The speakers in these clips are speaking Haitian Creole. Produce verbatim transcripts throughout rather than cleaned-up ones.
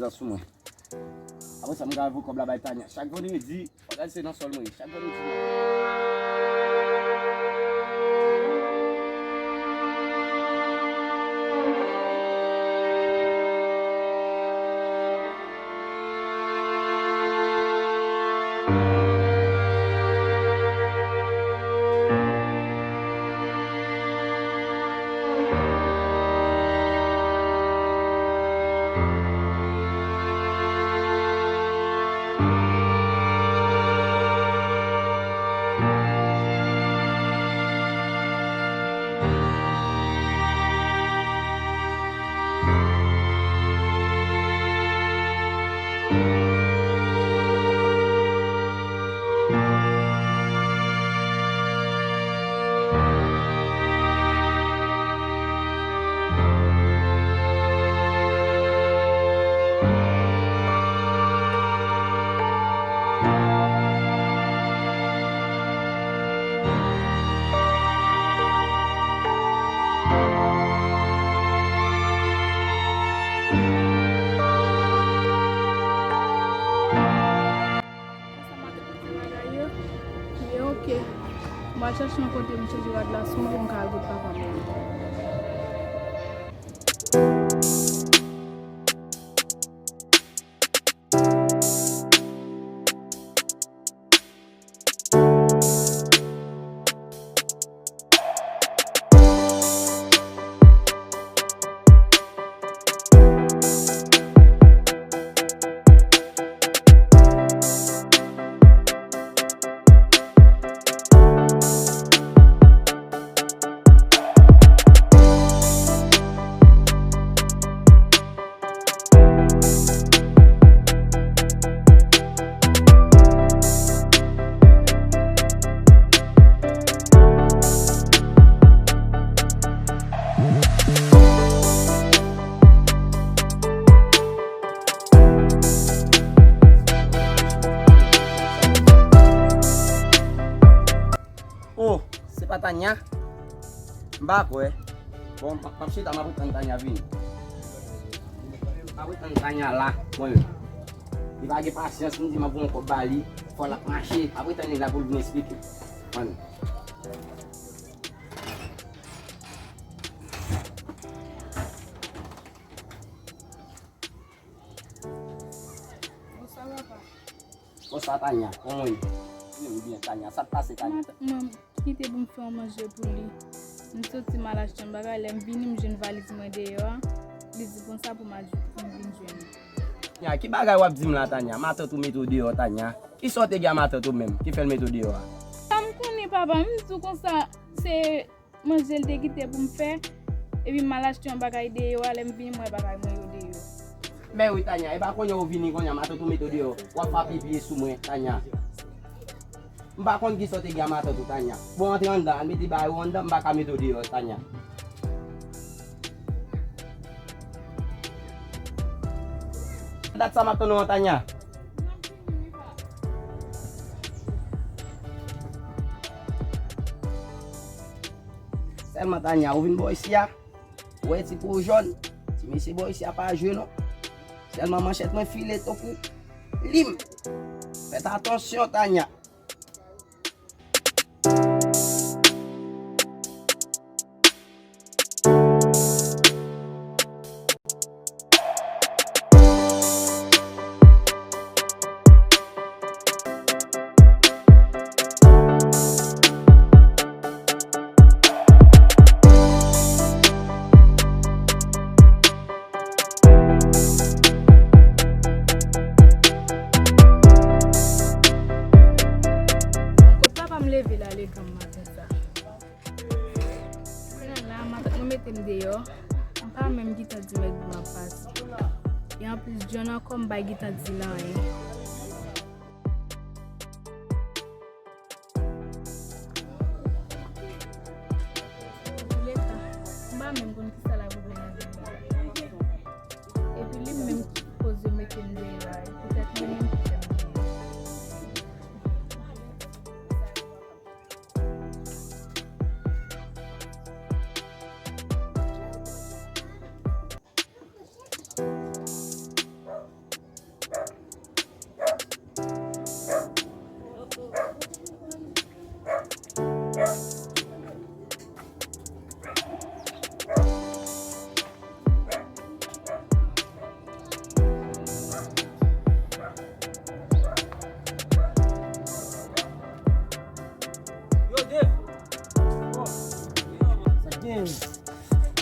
Nan sou mwen. Apre sa, m ka voye kòb la bay Tanya. Chak vandredi, fòk al se nan sòl mwen ye. Chak vandredi. Konsa m ap fè ti bagay yo. Li oke. M al chache yon kote m chanje rad la sou mwen pou m ka al kot papa m. Oh, se pa Tanya? M pa kwè. Bon, m ap, m ap chita, m ap tann Tanya vini. M ap tann Tanya la, mwen menm. Li pa gen pasyans, m di m ap voye yon kòb ba li, fò l ap mache. M ap tann li la pou l vin eksplike. Ann. Bonswa, papa. Bonswa, Tanya. Kòman w ye? Mwen byen, Tanya. Sa k pase, Tanya? Mwen, mwen kite pou m fè yon manje pou li. M soti m al achte yon bagay, lè m vini, m jwenn valiz mwen deyò a. Li di konsa pou m al, pou m vin jwenn li. Tanya, ki bagay w ap di m la, Tanya? Matant ou mete w deyò, Tanya. Kisa w te gen a matant ou menm ki fè l mete w deyò a? Sa m konnen, papa, m di w konsa, se manje l te kite pou m fè, epi m al achte yon bagay deyò a, lè m vini, m wè bagay mwen yo deyò. Men wi, Tanya, e pa kounye a w vini, kounye a matant ou mete w deyò, w ap fè pye sou mwen, Tanya. M pa konn kisa w te gen a matant ou, Tanya. Bon, antre anndan, al mete bagay ou anndan, m pa ka mete w deyò, Tanya. Dat sa m ap tann ou an, Tanya. Sèlman Tanya, ou vin bò isi a, ou wè ti po jòn, ti mesye bò isi a pa jwe non. Sèlman manchèt mwen file tankou lim. Fèt atansyon, Tanya. Kot papa m leve la legan maten sa. Kounye a la, matant mwen mete m deyò. M pa menm gentan di nèg m ap pase. E anplis, John ankò m pa gentan di l anyen. Antouleka, m pa menm konn kisa l ap regle nan vi m la. Epi li menm ki sipoze mete m deyò a, petèt li menm ki fè m deyò.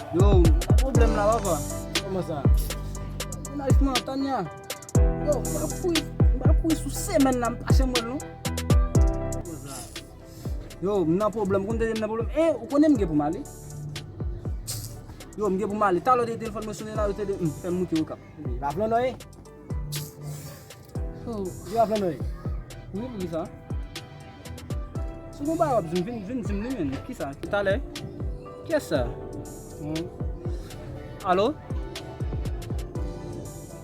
Yo, m nan pwoblèm la, papa. Kòman sa? Mennaj mwen, Tanya. Yo, m pa kouri, m pa kouri sou semèn la, m pa janm wè l non. Yo, m nan pwoblèm, ou konn tande m nan pwoblèm. E, ou konnen m gen pou m ale. Yo, m gen pou m ale. Talè w te telefòn mwen sonnen la, yo te di m fè m moute Okap. Li pa vle non, e? Oh. Li pa vle non, e? Wi, poukisa? Si w gon bagay w ap di m, vin, vin di m li menm. Kisa? Talè? Kiyès sa? Hmm. Alo?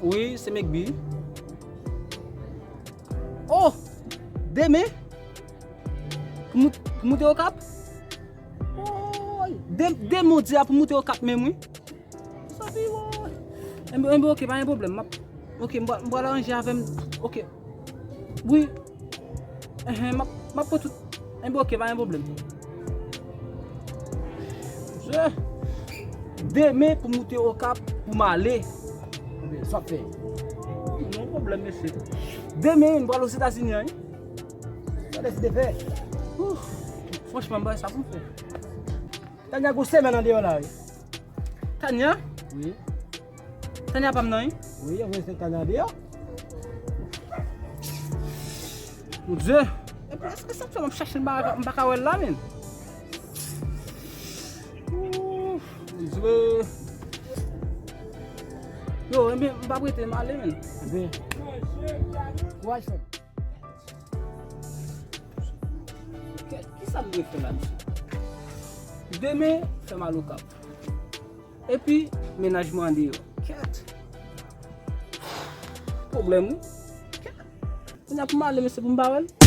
Wi, se Mekbi. Oh! Demen? Pou mout-, pou moute Okap? Woy! De-, demen w di a pou moute Okap menm, wi. Sa pi woy! Enben, enben, oke, pa gen pwoblèm. M ap, oke, m pral, m pral aranje avè m. Oke. Wi. Enhen, m ap, m ap pran tout. Enben, oke, pa gen pwoblèm. Je, demen pou moute Okap pou m ale. Ebyen, sa w ap fè? Non, pwoblèm, mesye. Demen, m pral Ozetazini an, wi. Sa w deside fè? Ouf, franchman, m pa wè sa pou m fè. Tanya gon semèn andeyò la, wi. Tanya? Wi. Tanya pa m nan, wi. Wi, yo voye Tanya andeyò. Mon Dye. Epi, èske sa k fè m ap chache l, m pa, m pa ka wè l la, menm? Ouf, Mon Dye. Yo, enben, m p ap rete, m ale, menm. Enben, kouraj, frè m. Kèt, kisa m dwe fè la, mesye? Demen, fè m al Okap. Epi, mennaj mwen andeyò. Kèt. Pwoblèm, wi. Kèt. Kounye a pou m ale, mesye, pou m pa wè l.